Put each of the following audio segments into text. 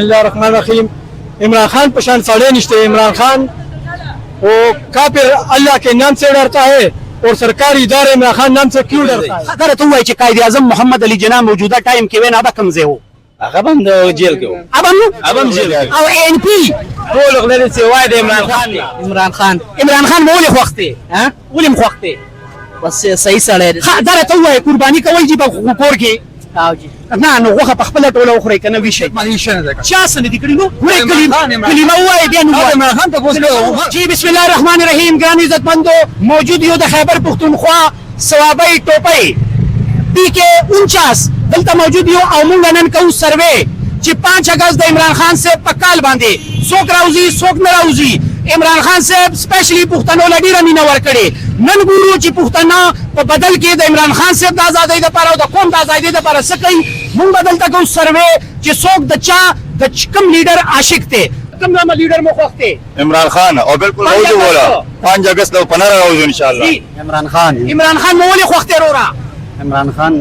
الله الرحمن الرحیم۔ عمران خان پشان سړی نشته۔ عمران خان وہ کافر اللہ کے نام سے ڈرتا ہے، اور سرکاری ادارے عمران خان نام سے کیوں ڈرتا ہے؟ دا راته ووایه چې قائد اعظم محمد علي جناح موجوده ټایم کې وای، نو به کوم ځای و؟ هغه به هم د جیل کې و۔ هغه هم؟ هغه هم جیل کې۔ او اے این پی؟ ټول غله دي سوای د عمران خان نه۔ عمران خان۔ عمران خان مو ولې خوښ دی؟ ها؟ ولې مو خوښ دی؟ بس صحیح سړی دی۔ ښه، دا راته ووایه، قرباني کوئ جي په کور کې؟ او جی۔ نه، نو غوښه په خپله ټوله وخورئ که نه ویشئ۔ چا څه نه دي کړي؟ نو ګورئ، کلمه ووایه بیا نو ووایه۔ عمران خان ته جی، بسم الله الرحمن الرحیم۔ ګران عزتمندو، موجود یو د خیبر پښتونخوا صوابۍ ټوپۍ پی کې 49، دلته موجود یو او موږ نن کوو سروې چې 5 اگست د عمران خان صاحب په کال باندې څوک راوځي، څوک نه راوځي۔ عمران خان صاحب سپیشلی پښتنو له ډیره مینه ورکړې۔ نن ګورو چې پښتانه په بدل کې د عمران خان صاحب د ازادۍ لپاره او د قوم د ازادۍ لپاره څه کوي۔ موږ به دلته کوو سروې چې څوک د چا د کوم لیډر عاشق دی، کوم نامه لیډر مو خوښ دی۔ عمران خان، او بالکل 5 راوځو ولا۔ اگست۔ 5 اگست له پناه راوځو ان شاء الله۔ جی۔ عمران خان۔ عمران خان مو ولې خوښ دی وروره؟ عمران خان۔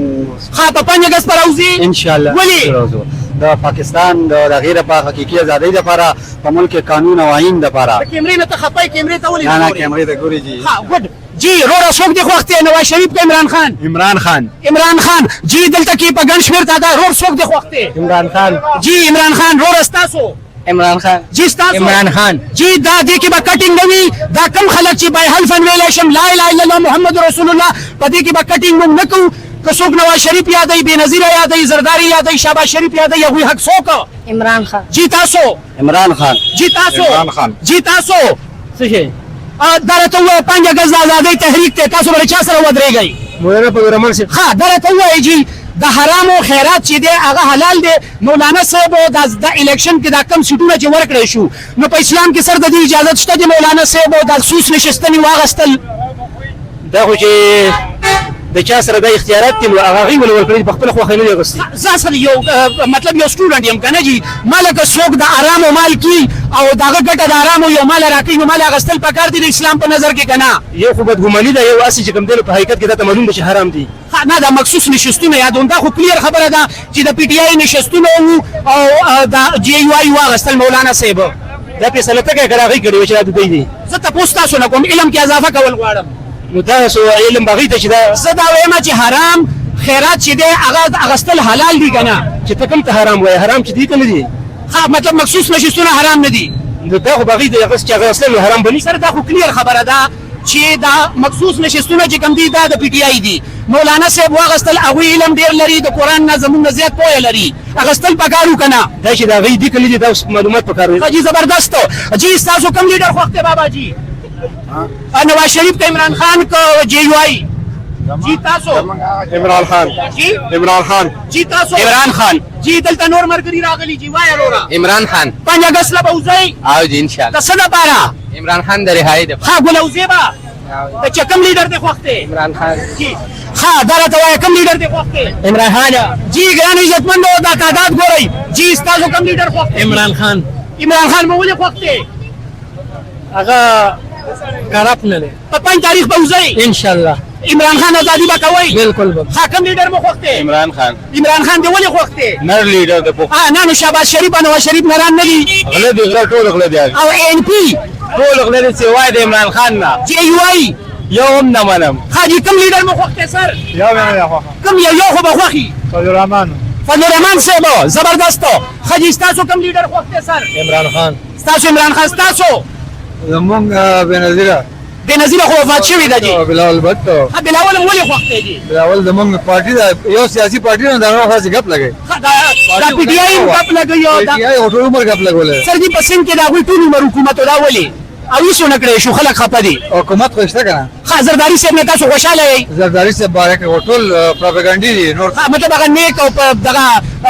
ښه، په 5 اگست به راوځي؟ ان شاء الله۔ ولې؟ راوځو، د پاکستان د هغې لپاره، حقیقي ازادۍ لپاره، په ملک کې قانون او آئین لپاره۔ د کیمرې نه ته خپه یې، کیمرې ته ولې نه نه ګورې؟ کیمرې ته ګوري جی۔ ښه، ګډ جی۔ وروره، څوک دې خوښ دی، نواز شریف که عمران خان؟ عمران خان۔ عمران خان جی۔ دلته کې په ګڼ شمېر تعداد۔ رور، څوک دې خوښ دی؟ عمران خان۔ جی، عمران خان۔ رور، ستاسو؟ عمران خان۔ جی، ستاسو؟ عمران خان۔ جی، دا دې کې به کټینګ نه وي۔ دا کم خلک چې بای حلفن ویلی شم لا اله الا الله محمد رسول الله، په دې کې به کټینګ موږ نه کوو۔ که څوک نواز شریف یادوي، بېنظیره یادوي، زرداري یادوي، شهباز شریف یادوي، هغوی حق څوک؟ عمران خان۔ جی، تاسو؟ عمران خان۔ جی، تاسو؟ عمران خان۔ جی، تاسو؟ څه شي؟ دا راته ووایه، 5 اګست د ازادۍ تحریک دی، تاسو به له چا سره ودرېږئ؟ مولانا فضل الرحمن صاحب۔ ښه، دا راته ووایه جی، د حرامو خیرات چې دی هغه حلال دی؟ مولانا صاحب دا د الیکشن کې دا کم سیټونه چې ورکړی شو، نو په اسلام کې سر د دې اجازت شته چې مولانا صاحب د مخصوص نشستنې واغستل؟ دا خو چې د چا سره د اختیارات دي، نو هغه هغوی ولې ورکړي، په خپله خوښه نه دي اخیستي۔ زه اصل یو مطلب یو سټوډنټ یم که نه جي۔ ما لکه څوک د ارامو مال کی او د هغه ګټه د ارامو یو مال راکوي، نو مال اخیستل پکار دي د اسلام په نظر کې که نه؟ یو خو بدګماني ده، یو هسې چې کوم دی نو په حقیقت کې دا ته معلوم ده چې حرام دي۔ ښه، نه، دا مخصوص نشستونه یادوم۔ دا خو کلیر خبره ده چې د پي ټي آی نشستونه وو او د جی یو آی واغستل مولانا صاحب۔ دا فیصله ته کړه، هغوی کړې وه چې دا د دوی دي۔ زه تپوس تاسو نه کوم، علم کې اضافه کول غواړم۔ نو تاسو علم به هغوی ته چې دا زه دا وایم چې حرام خیرات چې دی هغه اخیستل حلال دي که نه؟ چې ته کوم ته حرام وایې، حرام چې دي که نه دي؟ ښه، مطلب مخصوص نشستونه حرام نه دي؟ نو دا خو به هغوی د هغه چې هغه اصلا نو حرام بني۔ سر، دا خو کلیر خبره ده چې دا مخصوص نشستونه چې کوم دي دا د پي ټي آی دي، مولانا صاحب واغستل۔ هغوی علم ډېر لري، د قرآن نه زموږ نه زیات پوهه لري، اخیستل پکار وو که نه؟ دا چې د هغوی دي که نه دي، دا اوس معلومات پکار دي۔ ښه جي، زبردست جی۔ ستاسو کوم لیډر خوښ دی بابا جی؟ نواز شریف که عمران خان که جی یو آی؟ جی، تاسو؟ عمران خان۔ جی؟ عمران خان۔ جی، تاسو؟ عمران خان۔ جی، دلته نور مرګري راغلي جی۔ وایه وروره۔ عمران خان۔ 5 اګست له به وځئ؟ او جی، ان شاء د څه دپاره؟ عمران خان د رهایی د ښه، ګله، وځې به؟ د چې کوم لیډر دې خوښ دی؟ عمران خان۔ جی ښه، دا راته وایه، کوم لیډر دې خوښ دی؟ عمران خان۔ جی، ګران عزتمندو، دا تعداد ګورئ جی۔ ستاسو کوم لیډر خوښ دی؟ عمران خان۔ عمران خان مو ولې خوښ دی؟ هغه کرپټ نه دی۔ په 5 تاریخ به وځئ؟ ان شاء الله۔ عمران خان ازادي به کوئ؟ بالکل به۔ ښه، کوم لیډر مو خوښ دی؟ عمران خان۔ عمران خان دې ولې خوښ دی؟ نر لیډر د پښتون۔ ها، نه، نو شهباز شریف او نواز شریف نران نه دي؟ غله دي، غله، ټول غله دي۔ او اے این پی؟ ټول غله دي سوای د عمران خان نه۔ جی یو آی؟ یو هم نه منم۔ ښه جي، کوم لیډر مو خوښ دی سر؟ یو مې نه خوښ۔ کوم یو؟ یو خو به خوښ وي۔ فضل الرحمن۔ فضل الرحمن صاحب، زبردست۔ ښه جي، ستاسو کوم لیډر خوښ دی سر؟ عمران خان۔ ستاسو عمران خان، ستاسو؟ زمونږ بېنظیره۔ بېنظیره خو وفات شوې ده جي۔ بلاول بټو۔ ښه، بلاول هم ولې خوښ دی جي؟ بلاول زمونږ پارټي ده، یو سیاسي پارټي نه دا خاص ګپ لګي۔ ښه، دا پي ټي آی هم ګپ لګوي او پي دا ټي آی ټول عمر ګپ لګولې۔ سر جي، په سند کې د هغوی ټول عمر حکومت و، دا ولې او هېڅ ونه کړی شو؟ خلک خفه دي۔ حکومت خو شته که نه؟ ښه، زرداري صاحب نه تاسو خوشحاله یئ؟ زرداري صاحب باره کې ټول پروپاګانډي دي نور۔ ښه، مطلب هغه نیک او په دغه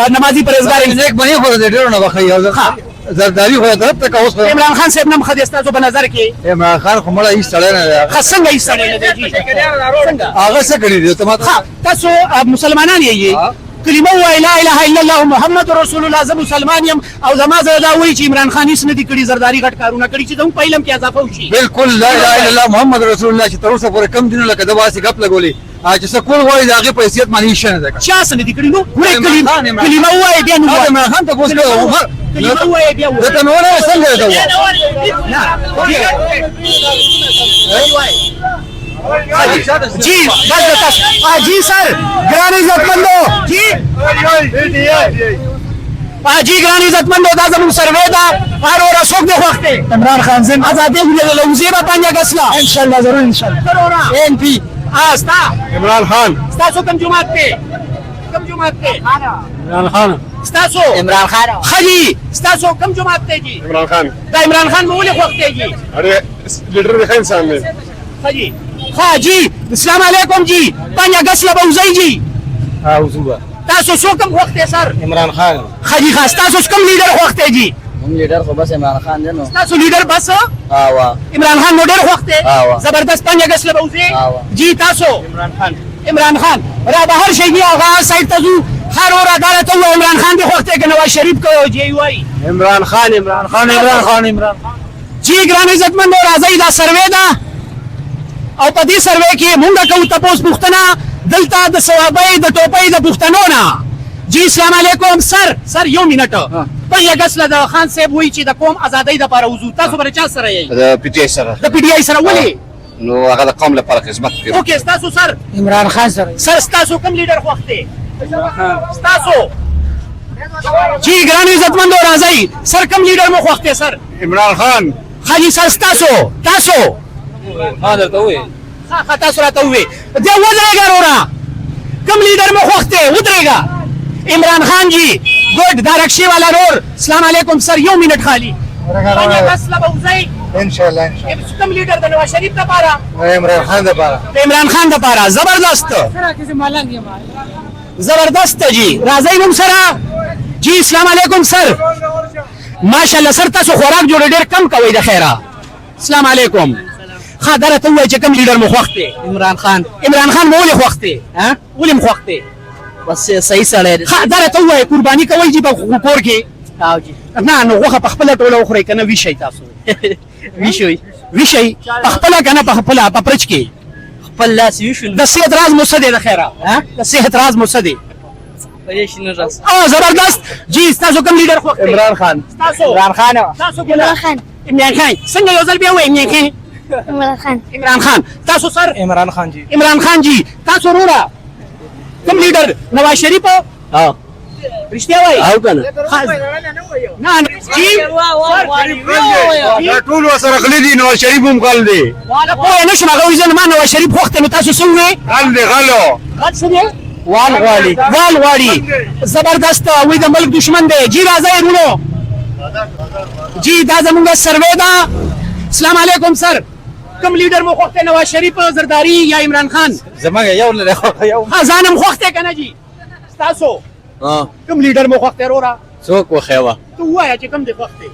نمازي پرهېزګار انسان۔ نیک بني خو د ډېرو نه بخښي۔ ښه۔ زرداري خو طرف ته که اوس خو عمران خان صاحب نم ښه دی ستاسو په نظر کې؟ عمران خان خو مړه هیڅ سړی نه دی۔ ښه، څنګه هیڅ سړی نه دی جي؟ څنګه؟ هغه څه کړي دي ته ماته؟ ښه، تاسو مسلمانان یئ، کلمه ووایه لا اله الا الله محمد رسول الله۔ زه مسلمان یم او زما زړه دا وایي چې عمران خان هیڅ نه دي کړي، زرداري غټ کارونه کړي، چې زموږ په علم کې اضافه وشي۔ بالکل، لا اله الا الله محمد رسول الله۔ چې تر اوسه پورې کم دینو لکه د واسي ګپ لګولې، چې څه کول غواړي د هغې په حیثیت باندې هیڅ شی نه دی کړی۔ چا څه نه دي کړي؟ نو ګورئ، عمران خان، عمران کلمه ووایه بیا نو ووایه۔ عمران خان ته پوس کړه۔ کلمه ووایه بیا ووایه. ته مې ونه څنګه ده نه جی بس بس جی سر ګران عزتمندو جی جی ګران عزتمندو دا زموږ سروې ده. هر ورځ څوک دی خوښ دی؟ عمران خان زم ازادي ولې وزې به 5 اګست لا ان شاء الله، ضرور ان شاء الله. این پی ستا عمران خان. ستاسو کوم جومات دی؟ کوم جومات دی؟ عمران خان. ستاسو عمران خان. خلی ستاسو کوم جومات دی جی؟ عمران خان. دا عمران خان مو ولې خوښ دی جی؟ اره لیډر دی، ښه انسان دی. خجی ها جی، السلام علیکم جی. 5 اگست له به وځئ جی؟ او تاسو څوک کوم خوښ دی سر؟ عمران خان. خجی ښه، ستاسو کوم لیډر خوښ دی جی؟ مونږ لیډر خو بس عمران خان دی نو. ستاسو لیډر بس ها. عمران خان مو ډېر خوښ دی. آه. زبردست، 5 اگست له به وځئ؟ آه. جی تاسو؟ عمران خان. عمران خان. را بهر شئ جی، هغه سایډ ته ځو. هر ور عدالت ووایه، عمران خان دې خوښ دی که نواز شریف که جی وایي؟ عمران خان، عمران خان، عمران خان، عمران خان. جی ګران عزتمندو، راځئ، دا سروې ده او په دې سروې کې مونږ کوو تپوس پوښتنه دلته د صوابۍ د ټوپۍ د پښتنو نه. جی اسلام علیکم سر. سر یو منټ، 5 اګست له د خان صاحب وایي چې د قوم ازادۍ دپاره وځو، تاسو به د چا سره یئ؟ د پی ټی آی سره. د پي ټي آی سره ولې؟ نو هغه د قوم لپاره خدمت کوي. اوکې، ستاسو سر؟ عمران خان سره. سر ستاسو کوم لیډر خوښ دی؟ ستاسو جی ګران عزتمندو راځئ. سر کوم لیډر مو خوښ دی سر؟ عمران خان. خالي سر ستاسو؟ تاسو؟ ما درته وویل. ښه، تاسو راته ووې. دی ودرېږه وروره، کوم لیډر مو خوښ دی؟ ودرېږه. عمران خان جی، ګډ. دا رکشې والا رور، السلام علیکم سر، یو منټ خالي. 5 اګست له به وځئ؟ ان شاء الله، ان شاء کوم لیډر؟ د نواز شریف دپاره؟ الله، عمران خان لپاره. د عمران خان دپاره. زبردست، زبردست جی. راځئ موږ سره جی. السلام علیکم سر. ماشاءالله سر، تاسو خوراک جوړ ډېر کم کوئ د خیره. السلام علیکم. ښه، دا راته ووایه چې کوم لیډر مو خوښ دی؟ عمران خان. عمران خان مو ولې خوښ دی؟ ها؟ ولې مو خوښ دی؟ بس صحیح سړی دی. ښه، دا راته ووایه، قرباني کوئ جی په کور کې؟ او جی. نه، نو غوښه په خپله ټوله وخورئ که نه ویشئ تاسو؟ ویشوي. ویشئ په خپله که نه په خپله په پرچ کې؟ خپل لاس ویشو. د صحت راز مو څه دی د خیره؟ ها؟ د صحت راز مو څه دی؟ په دې شي نه راز. او زبردست جی. ستاسو کوم لیډر خوښ دی؟ عمران خان. ستاسو؟ عمران خان. تاسو؟ عمران خان. عمران خان. څنګه؟ یو ځل بیا وایي، عمران خان. عمران خان. عمران خان. تاسو سر؟ عمران خان جی. عمران خان جی. تاسو وروره کوم لیډر؟ نواز شریف؟ ها. رښتیا وایي؟ او کنه. نه جی. دا ټول سره غلي دي، نواز شریف هم غل دی. والا پوه نه شوم، هغه وایي زه ما نواز شریف خوښ دی، نو تاسو څه ووایئ؟ غل دی، غلو. غل څه دی؟ وال غواړي. وال غواړي. زبردست، وی د ملک دشمن دی جی. راځئ ورونو جی، دا زمونږ سروې ده. السلام علیکم سر، کوم لیډر مو خوښ دی؟ نواز شریف، زرداری یا عمران خان؟ زمونږ یو نه دی یو. ها، ځان هم خوښ دی که نه جی؟ ستاسو کوم لیډر مو خوښ دی وروره؟ څوک وخیوه؟ ته ووایه چې کوم دی خوښ دی.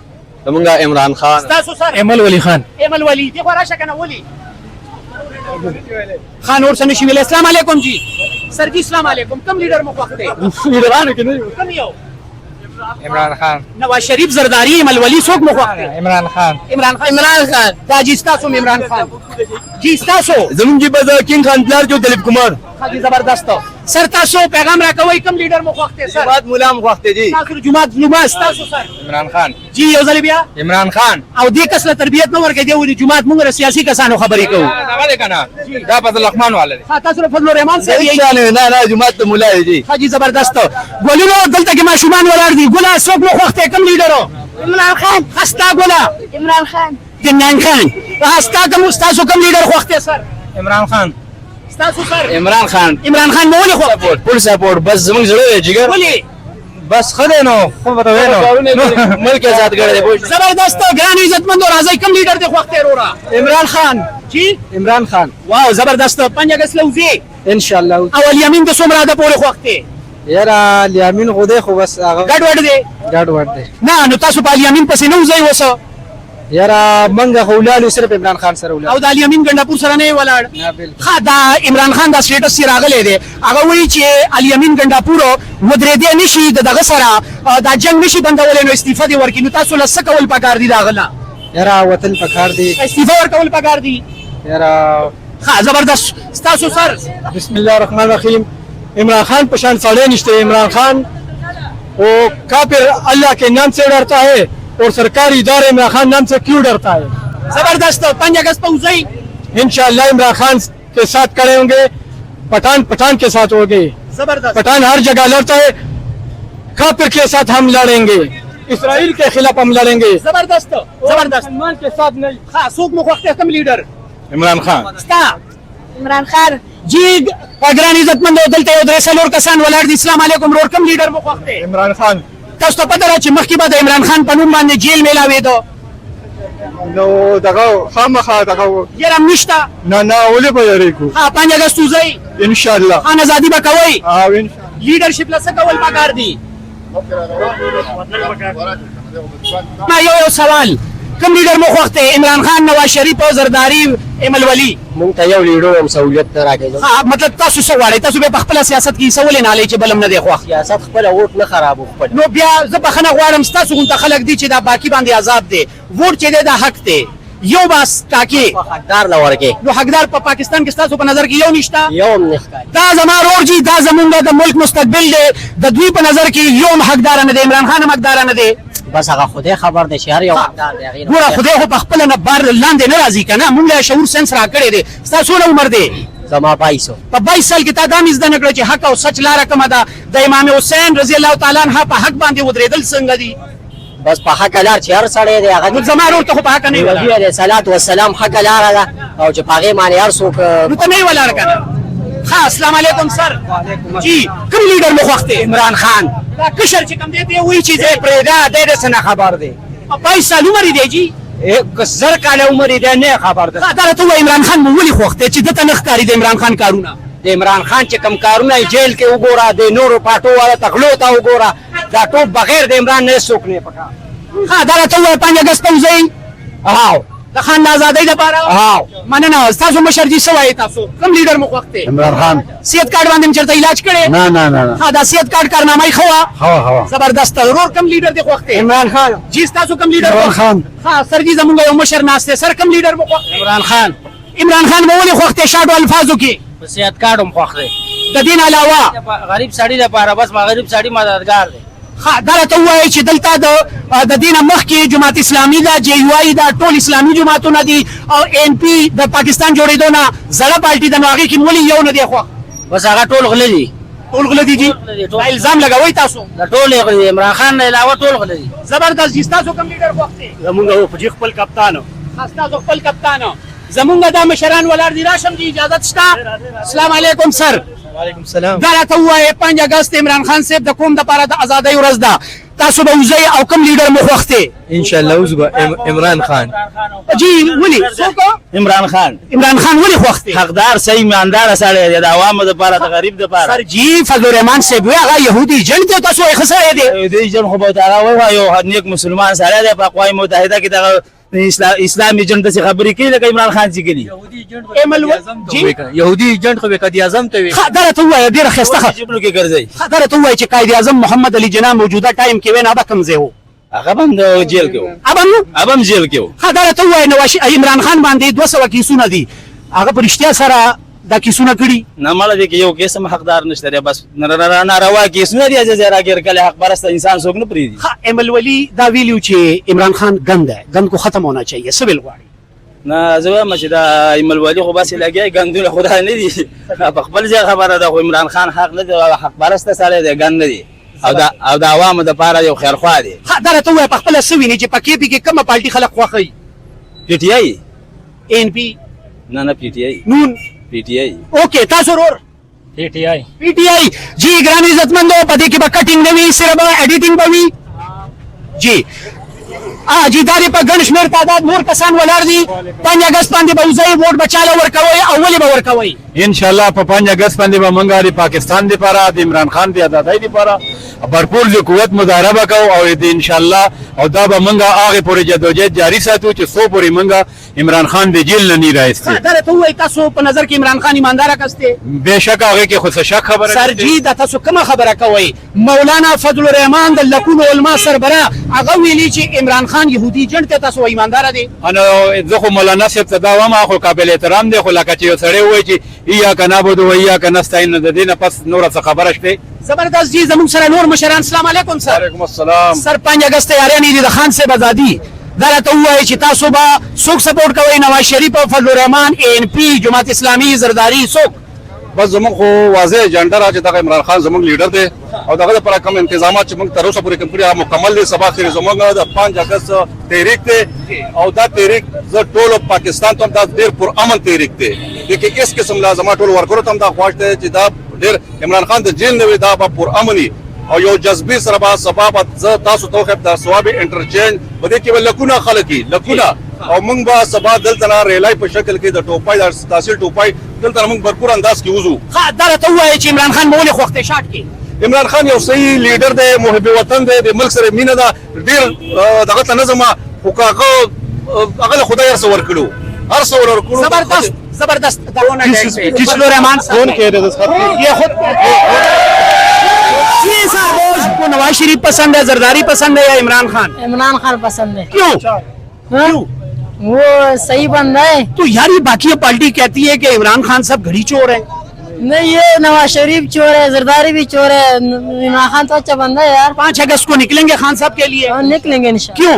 زمونږ عمران خان. ستاسو سر؟ ایمل ولی خان. ایمل ولی دی. خو راشه که نه ولي خان اور څه نشي ویلی. السلام علیکم جی سر جی. السلام علیکم. کوم لیډر مو خوښ دی؟ لیډرانو کې نه. کوم یو؟ عمران خان. نواز شریف، زرداری، ایمل ولی، څوک مو خوښ دی؟ عمران خان. عمران خان، عمران خان. دا جی ستاسو عمران خان جی. ستاسو؟ زمونږ جی بس کینګ خان پلار جو دلیپ کمار. ښه جی، زبردست. سر تاسو پیغام راکوئ، کوم لیډر مو خوښ دی سر؟ جماعت مولا مو خوښ دی جی. تاسو جماعت لما. ستاسو سر؟ عمران خان. جی، یو ځل بیا. عمران خان. او دې کس له تربیت نه ورکړي دی ولې جماعت مونږ له سیاسي کسانو خبرې کوو. هغه دی کنه، دا فضل الرحمن والا دی. ښه، تاسو له فضل الرحمن صاحب یئ؟ نه نه، جماعت مولا دی جی. ښه جی، زبردست. ګلونو دلته کې ماشومان ولاړ دي. ګله، څوک مو خوښ دی؟ کوم لیډر؟ عمران خان. ښه، ستا ګله؟ عمران خان. عمران خان. ښه، ستا کوم، ستاسو کوم لیډر خوښ دی سر؟ عمران خان. ستاسو سر؟ عمران خان. عمران خان مو ولې خوښ دی؟ فل سپورټ، بس زمونږ زړه دی جګر. ولې؟ بس ښه دی نو، خو به ته وینو ملک آزاد کړی دی پوه شوې؟ زبردست. ګران عزتمندو راځئ، کوم لیډر دی خوښ دی وروره؟ عمران خان. جی؟ عمران خان. واو، زبردست. 5 اګست له وځې؟ ان شاء الله. او الیمین د څومره د پورې خوښ دی؟ یاره الیمین خو دی، خو بس هغه ګډوډ دی. ګډوډ دی. نه، نو تاسو په الیمین پسې نه وځئ اوس؟ یاره منګه خو ولاړو، صرف عمران خان سره ولاړو. او د الیمین ګنډاپور سره نه ولاړ؟ نه، بالکل. ښه، دا عمران خان دا سټیټس چې راغلی دی، هغه وایي چې الیمین ګنډاپور ودرېدی نشي، د دغه سره دا جنګ نشي بندولی، نو استعفا دې ورکړي. نو تاسو له څه کول پکار دي؟ د هغه نه یاره وتل پکار دی. استعفا ورکول پکار دي. یاره ښه، زبردست. ستاسو سر؟ بسم الله الرحمن الرحیم. عمران خان په شان سړی نشته. عمران خان वो काफिर अल्लाह के नाम से डरता है और सरकारी इदारे इमरान खान नाम से क्यों डरता है? زبردست. 5 اگست په وځئ؟ इंशाअल्लाह इमरान खान के साथ खड़े होंगे, पठान पठान के साथ होंगे। زبردست. पठान हर जगह लड़ता है, काफिर के साथ हम लड़ेंगे, इसराइल के खिलाफ हम लड़ेंगे। زبردست، زبردست. मुसलमान के साथ नहीं। ها، څوک مو خوښ دی؟ کوم لیډر؟ عمران خان. ستا؟ عمران خان. جی ګران عزتمند، دلته یو درې څلور کسان ولاړ دي. اسلام علیکم ورور، کوم لیډر مو خوښ دی؟ इमरान खान. تاسو ته پته ده چې مخکې به د عمران خان په نوم باندې جیل میلاوېده؟ نو دغه خامخا دغه. یره هم نشته؟ نه نه، ولې به یریږو؟ ها، 5 اګست وځئ؟ ان شاء الله. خان ازادي به کوئ؟ او ان شاء الله. لیډرشپ له څه کول پکار دي؟ ما یو یو سوال، کوم لیډر مو خوښ دی؟ عمران خان، نواز شریف او زرداری، ایمل ولی؟ مونږ ته یو لیډر هم سہولیت نه راکوي. ها، مطلب تاسو څه غواړئ؟ تاسو به په خپل سیاست کې حصه ولې نه اخلئ چې بل هم نه دی خوښ؟ سیاست خپل ووټ نه خرابو خپل. نو بیا زه بخښنه غواړم، ستاسو غونته خلک دي چې دا باقي باندې عذاب دی. ووټ چې دی دا حق دی، یو باس ټاکي. حقدار له ورکې. نو حقدار په پاکستان کې ستاسو په نظر کې یو نشته؟ یو هم نه ښکاري. دا زما رور جی، دا زمونږ د ملک مستقبل دی. د دوی په نظر کې یو هم حقدار نه دی، عمران خان هم حقدار نه دی. بس هغه خدای خبر دی چې هر یو حقدار دی، هغې نه. ګوره، خدای خو په خپله نه بار لاندې نه راځي که نه؟ مونږ له شعور سنس راکړی دی. ستا څونه عمر دی؟ زما 22. په 22 سال کې تا دا هم زده نه کړه چې حق او سچ لاره کومه ده؟ د امام حسین رضی الله تعالی عنه په حق باندې ودرېدل څنګه دي؟ بس په حق لار چې هر سړی دی هغه. نو زما ورور ته خو په حق نه ولاړ. نبی علیه الصلاة والسلام حق لاره ده او چې په هغې باندې هر څوک. نو ته نه ولاړ که نه؟ ښه، السلام علیکم سر جی، کوم لیډر مو خوښ دی؟ عمران خان. دا کشر چې کوم دی، دی وایي چې دی پرېږده، دی د څه نه خبر دی. په 22 سال عمر یې دی جی. که 1000 کاله عمر یې دی، نه خبر دی. ښه، دا راته ووایه، عمران خان مو ولې خوښ دی چې ده ته نه ښکاري د عمران خان کارونه؟ د عمران خان چې کم کارونه یې جیل کې وګوره، د نورو پاټو والا ته غلو ته وګوره، دا ټول بغیر د عمران نه څوک نه پکار. ښه، دا راته ووایه، 5 اګست ته وځئ؟ هاو. د خان د ازادۍ دپاره؟ هاو. مننه. ستاسو مشر جی څه وایي؟ تاسو کوم لیډر مو خوښ دی؟ عمران خان. صحت کارت باندې هم چېرته علاج کړی؟ نه نه نه نه. ښه، دا صحت کارت کارنامه یې ښه وه؟ هوا هوا. زبردست. ورور، کوم لیډر دی خوښ دی؟ عمران خان. جی، ستاسو کوم لیډر؟ عمران خان. ښه سر جی، زمونږ یو مشر ناست دی. سر، کوم لیډر مو خوښ دی؟ عمران خان. عمران خان مو ولې خوښ دی شاټو الفاظو کې؟ په صحت کارت هم خوښ دی. د دین علاوه؟ غریب سړي لپاره، بس ما غریب سړي مددګار دی. ښه، دا راته ووایه چې دلته د دې نه مخکې جماعت اسلامي ده، جې یو آی ده، ټول اسلامي جماعتونه دي او این پي د پاکستان جوړېدو نه زړه پارټي ده، نو هغې کې ولې یو نه دی خوښ؟ بس هغه ټول غله دي. ټول غله دي جی؟ ټول. دا الزام لګوئ تاسو؟ دا ټول غله دي، عمران خان نه علاوه ټول غله دي. زبردست جی. ستاسو کوم لیډر خوښ دی؟ زمونږ خو خپل کپتان. ښه، ستاسو خپل کپتان. زمونږ دا مشران ولاړ دي، راشم جی؟ اجازت شته؟ السلام علیکم سر. وعلیکم السلام. دا راته ووایه، 5 اګست عمران خان صاحب د قوم دپاره د ازادۍ ورځ ده، تاسو به وځئ او کوم لیډر مو خوښ دی؟ ان شاء الله اوس به عمران خان. جی، ولې؟ څوک؟ عمران خان. عمران خان ولې خوښ دی؟ حقدار، صحیح ایماندار سړی دی، د عوامو دپاره، د غریب دپاره. سر جی، فضل الرحمن صاحب وی هغه یهودي ایجنټ دی، تاسو یې ښه سړی دی. دې جن خو به هغه وایي، یو نیک مسلمان سړی دی. په اقوام متحده کې دغه اسلام ایجنټ داسې خبرې کوي لکه عمران خان چې کوي؟ ایمل جی. يهودي ایجنټ خو به قائد اعظم ته وي. ښه، دا راته ووایه، ډېره ښایسته ښه. جیبونو کې ګرځي. ښه، دا راته ووایه چې قائد اعظم محمد علي جناح موجوده ټایم کې وی، نه به کوم ځای و؟ هغه به هم د جیل کې و. هغه هم؟ هغه هم جیل کې و. ښه، دا راته ووایه، نواز عمران خان باندې 200 کیسونه دي، هغه په رښتیا سره دا کیسونه کړي؟ نه مړه، دې کې یو کیس هم حقدار نشته دی، بس ناروا کیسونه دي چې راګیر کله حق پرسته انسان څوک نه پرېږدي. ښه، ایمل ولی دا ویلي چې عمران خان ګند دی، ګند کو ختم ہونا چاہیے، څه ویل غواړي؟ نه، زه وایم چې دا ایمل ولي خو بس لګیا ګندونه خدای نه دي، په خپل ځای خبره ده، خو عمران خان حق نه دی، حق پرسته سړی دی، ګند نه دی او د عوامو دپاره یو خیرخواه دی. ښه، دا راته ووایه، په خپله څه وینې چې په کې پي کې کومه پارټي خلک خوښوي؟ پي ټي آی. این پي؟ نه نه، پي ټي آی. نون؟ پي ټي آی. اوکې، تاسو ورور؟ پی ټی آی. پی ټی آی. جی ګران عزتمندو، په دې کې به کټینګ نه وي، صرف به ایډیټینګ به وي جی. ا جی، دا دې په ګڼ شمېر تعداد نور کسان ولاړ دي. 5 اګست باندې به وځئ، ووټ به چاله ورکوئ او ولې به ورکوئ؟ ان شاء الله په 5 اگست باندې به مونږ د پاکستان لپاره، د عمران خان د ازادۍ لپاره भरपूर د قوت مظاهره به کوو او د ان شاء الله او دا به مونږ هغه پورې جدوجہد جاری ساتو چې څو پورې مونږ عمران خان د جیل نه نه راایستي. دا راته ووایئ، تاسو په نظر کې عمران خان ایماندار کس دی؟ بېشکه، هغه کې خو څه شک خبره سر جی، دا تاسو کومه خبره کوئ؟ مولانا فضل الرحمن د لکونو علما سربرا، هغه ویلي چې عمران خان یهودي ایجنټ دی، تاسو ایماندار دی؟ انا زه خو مولانا صاحب ته دا وایم، خو قابل احترام دی، خو لکه چې یو سړی وایي چې ایاک نعبد و ایاک نستعین. نو د دې نه پس نوره څه خبره شته؟ زبردست جی. زموږ سره نور مشران. السلام علیکم سر. علیکم السلام. سر، 5 اگست تیاریاں دي، د خان صاحب ازادي، دا راته ووایئ چې تاسو به څوک سپورټ کوئ؟ نواز شریف او فضل الرحمن، اے این پی، جماعت اسلامي، زرداری، څوک؟ بس زموږ خو واضح ایجنډا را چې دغه عمران خان زموږ لیډر دی او دغه لپاره کوم انتظامات چې موږ تر اوسه پورې کوم کړي، هغه مکمل دي. سبا خیر زموږ د 5 اگست تحریک دی او دا تحریک زه ټول پاکستان ته هم دا ډیر پر امن تحریک دی. دې کې هیڅ قسم لا زما ټول ورکرو ته هم دا خواهش دی چې دا ډیر عمران خان د جیل نه وي، دا به پر امني او یو جذبې سره به سبا به زه تاسو ته وښیم د صوابي انټرچینج په دې کې به لکونه خلک وي، لکونه، او موږ به سبا دلته نه ریلای په شکل کې د ټوپای، د تحصیل ټوپای دلته نه موږ بھرپور انداز کې وځو. ښه، دا راته ووایئ چې عمران خان مو ولې خوښ دی شاټ کې؟ عمران خان یو صحیح لیډر دی، محب وطن دی، د ملک سره مینه ده ډیر. دغه ته نه ځم، خو که هغه هغه له خدای هر څه ورکړو، هر څه ورکړو. زبردست، زبردست. فضل الرحمان صاحب. कौन कह रहे थे सर؟ ये खुद जी साहब, आपको नवाज शरीफ पसंद है, जरदारी पसंद है या इमरान खान? इमरान खान पसंद है। क्यों? हाँ? वो सही बंदा है। तो यार, ये बाकी पार्टी कहती है कि इमरान खान साहब घड़ी चोर है। नहीं, ये नवाज शरीफ चोर है, जरदारी भी चोर है, इमरान खान तो अच्छा बंदा है यार। 5 अगस्त को निकलेंगे खान साहब के लिए? और निकलेंगे इंशाल्लाह। क्यों?